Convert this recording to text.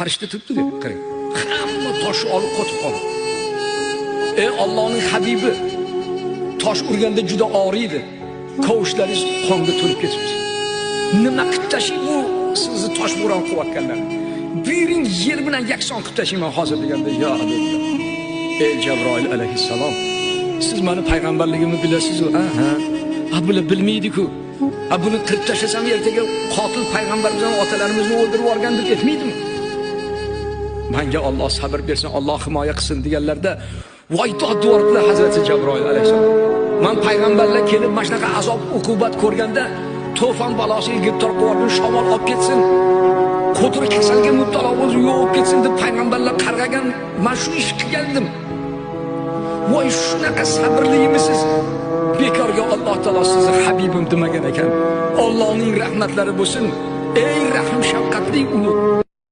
Farishta turibdi-da, qarang. Hamma toshni olib qotib qoldi. Ey Allohning habibi, tosh urganda juda og'riydi. Kovushlaringiz qonga to'lib ketibdi. Nima qilib tashing bu sizni tosh bo'ron qilayotganlar? Buyuring, yer bilan yakson qilib tashlayman hozir deganda, yo dedilar. Ey Jabroil alayhissalom, siz meni payg'ambarligimni bilasiz-ku, ha? Ha, bular bilmaydi-ku. Ha, buni qirib tashlasam ertaga qotil payg'ambar bizning otalarimizni o'ldirib yuborgan deb aytmaydimi? Menga Alloh sabr bersin, Alloh himoya qilsin deganlarda, voy dod deyordilar Hazrati Jabroil alayhissalom. Men payg'ambarlar kelib mana shunaqa azob uqubat ko'rganda to'fon balosiga giribtor qilib yuborgan, shamol olib ketsin, qo'tir kasalga mubtalo bo'lib yo'q bo'lib ketsin deb payg'ambarlar qarg'agan, men shu ish qilgandim. Voy shunaqa sabrlimisiz? Bekorga Alloh taolo sizni habibim demagan ekan. Allohning rahmatlari bo'lsin. Ey rahim shafqatli ulug'.